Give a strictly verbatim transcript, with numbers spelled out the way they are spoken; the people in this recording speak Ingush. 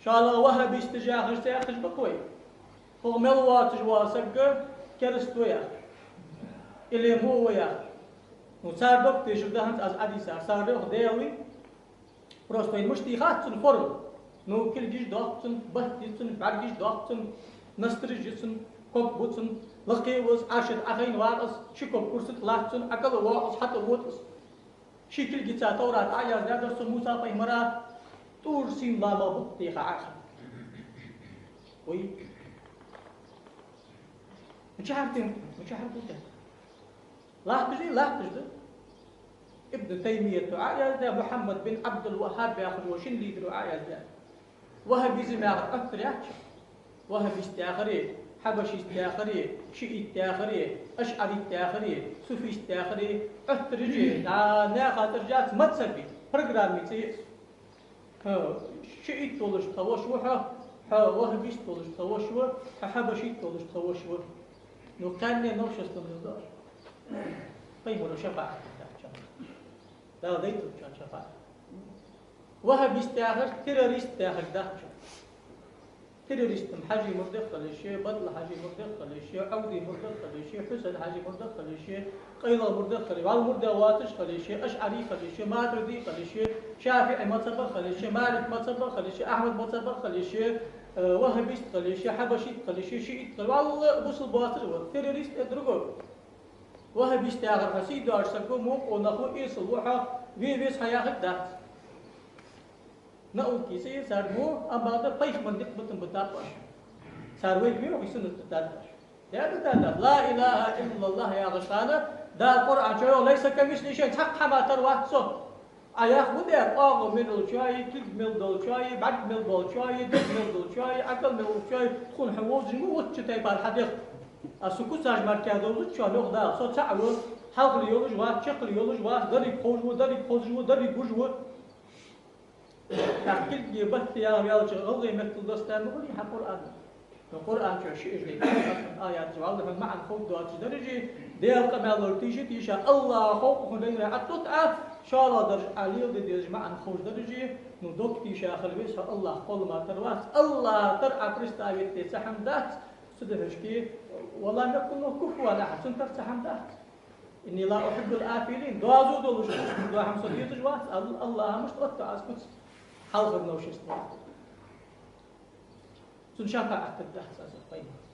ШоллагӀа, ваххабисташ яхаш цхьаькхаш ба-кх вай. Хьо мел воацаш вола саг кераста ва яхаш, или во ва яхаш. Ну, цар дог тешар да хӀанз аз хьадийцар. Цар йоах, Даьла вий. Просто вайна мишта хац цун форма. Ну, кулгаш доахк цун, бат я цун, бӀаргаш доахк цун, настраш я цун, ког ба цун, лакхе ва из, Ӏарша тӀа Ӏохайна вар из, ши ког курса тӀа латт цун, Ӏокала воаккх из, хьатӀавода из. Ший кулгаца Товрат Ӏояздаьдар цо Муса пайхамара, ТӀур-Сийна ламах бутт теха Ӏохайна. Ой. Мичахьара тем, мичахьара бутт? Латташ дий, латташ да. Ибн Таймията Ӏояздаьд, Мухьаммад бин Ӏабдул-ВаххӀаб яхаш вола шин лидера Ӏояздаьд. Ваххабизм яхар Ӏоттар яц. Ваххабист яхари, хьабашист яхари, шиит яхари, ашӀарит яхари, суфист яхари Ӏоттар я уж, дӀа наха тӀара яц, мазхӀаба, программа я цӀи. ХӀа, шиит волаш тха воша ва хьо, хьо ваххабист волаш тха воша ва, хьо хьабашист волаш тха воша ва. Ну, кхаьнне новшество ма дий. Пайхамара шафаӀат дац. Дала дайтар цунна шафаӀат. Ваххабист яхар террорист яхаш дац. Террористам Хьажий мурдаш хила йиш я, Батла Хьажий мурдаш хила йиш я, Ӏовдий мурдаш хила йиш я, Хьусен Хьажий мурдаш хила йиш я, къайлагӀа мурдаш хила йиш я, вӀалла мурдаш воацаш хила йиш я, ашӀарий хила йиш я, матуридий хила йиш я, шафиӀий мазхӀабах хила йиш я, Малик мазхӀабах хила йиш я, Ахьмад мазхӀабах хила йиш я, э, ваххабист хила йиш я, хьабашист хила йиш я, шиит хила, вӀалла бусалба воацар ва, террорист — это другой. Ваххабист яхар хьо сий доацаш саг ва, мукъа нах ва, эсала ва хьо, ве веза хьо яхилга дац. Наука я цӀи цар мо, амма бакъда пайхамара никъ битам битаб оаш. Цар вайга ве вахе суннат дитадий оаш? Даьра дитадацар. Ла илахӀа иллаллахӀ яхаш хана, Дала Къуръан чу йоах: «Лайса камислихӀи шайъун», цхьаккха хӀама тара вац цо. Ӏа яхар да, оагӀув мел йолчоа, кулг мел долчоа, бӀарг мел болчоа, дог мел долчоа, Ӏокал мел волчоа, тхона хьо вовзаш ма вац цу тайпара хьадех. А со куцаш мара кхы довзац шоана, йоах Дала, со цаӀ ва, хьалхале йолаш вац, чаккхале йолаш вац, деррига ховш ва, деррига хозаш ва, деррига гуш ва. ТӀаккха кулги батти яхар ваьлча, гӀалгӀай меттала доссадаь ма хулий хьа Къуръан. Но Къуръан чу ши эзар аят я, вӀалла хьона маӀан ховш доацаш дар уж, Даьла къамаьл ловр тийша, тийша, АллахӀа хов-кх хьона вайнара Ӏа тӀа тӀа, шоллагӀа дар уж Ӏа леладе дезаш маӀан ховш дар уж, ну, дог тийша хила веза хьо, АллахӀа кхоллама тара вац, АллахӀа тара Ӏа представить де цхьа хӀама дац, цудухьа шки, ولم يكن له كفوا أحد, цунна тара цхьа хӀама дац. إني لا أحب الآفلين. Доазув долаш куц, дола хӀама со дезаш вац, Ал-, АллахӀа мишта отт аз куц, хьалхара новшество. Цунна шафаӀат дергдац аз, пайхамара.